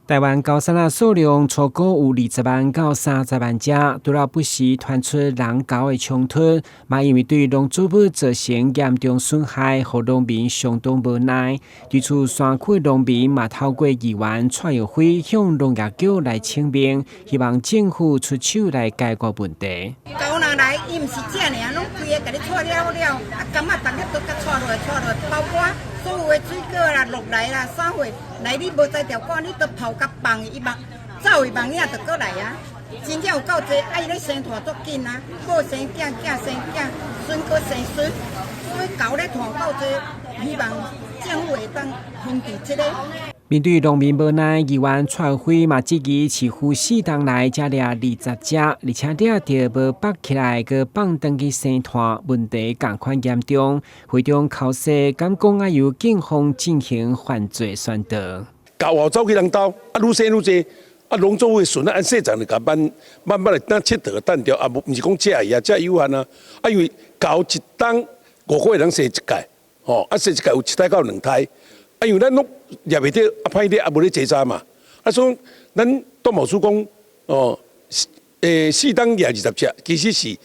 台灣猴山仔數量初估有20萬到30萬隻，除了不時傳出人猴的衝突，嘛因為對農作物造成嚴重損害，予農民相當無奈。對此，山區農民嘛透過議員蔡育輝向農業局來請命，希望政府出手來解決問題。猴若來，伊毋是食爾，攏規个共你掣了了，啊，柑仔逐粒都共掣落來，掣落來，包括所有的水果啦、落來啦、啥貨來，你無摘著管，你都拋共放伊網，走伊網影就閣來啊！真正有夠濟，啊伊咧生湠足緊啊，某生囝，囝生囝，孫閣生孫，所以猴咧湠夠濟，希望政府會當控制這個。面對農民無奈，議員蔡育輝嘛質疑市府4冬來才掠20隻，而且掠著無縛起來，閣放轉去生湠，問題仝款嚴重。會中口說，敢講愛由警方進行犯罪宣導。猴後走去人兜，啊，愈生愈濟，啊，農作物的筍啊，按細陣就共慢慢慢來等切斷等著，啊，無毋是講食伊啊，食有限啊，啊，因為猴一冬5個月通生一屆，吼，啊，生一屆有一胎到兩胎。啊，因為咱攏掠袂著，啊，歹掠，啊，無咧結紮嘛。啊，所以咱動保處講，哦，4冬掠20隻，其實是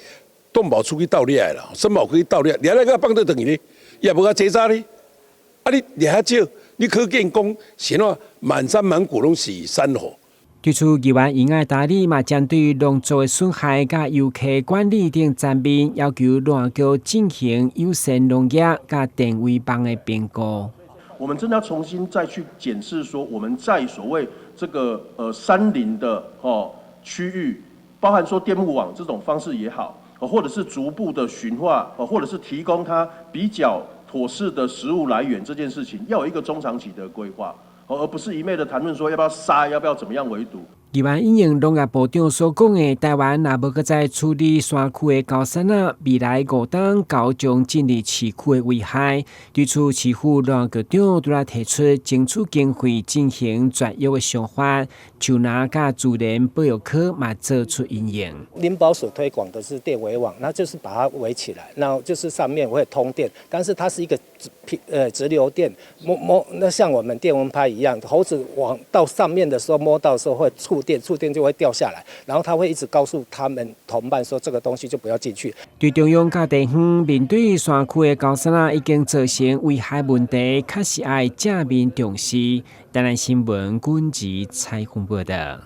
動保處去鬥掠的啦，森保去鬥掠，掠來閣放倒轉去咧，也無共結紮咧。啊，你掠遐少，你可見講是按怎滿山滿谷攏是山猴。對此，議員尹愛達利嘛針對農作的損害佮遊客管理等層面，要求農業局進行友善農業佮電圍網的評估。我們真的要重新再去檢視，說我們在所謂這個山林的哦區域，包含說電幕網這種方式也好，或者是逐步的馴化，或者是提供它比較妥適的食物來源，這件事情要有一個中長期的規劃，而不是一味的談論說要不要殺，要不要怎麼樣圍堵。議員引用農業部長所講的，台灣若無閣再處理山區的猴山仔，未來5冬猴將進入市區的危害。對此，市府農業局長拄來提出爭取經費進行絕育的想法，樹林佮自然保育科嘛做出因應。林保所推廣的是電圍網，那就是把它圍起來，那就是上面會通電，但是它是一個直流電，摸摸那像我們電蚊拍一樣，猴子往到上面的時候摸到的時候會觸電，觸電就會掉下來，然後他會一直告訴他們同伴說這個東西就不要進去。對中央佮地方面對山區的猴山仔已經造成危害問題，確實愛正面重視。台南新聞軍事採訪報道。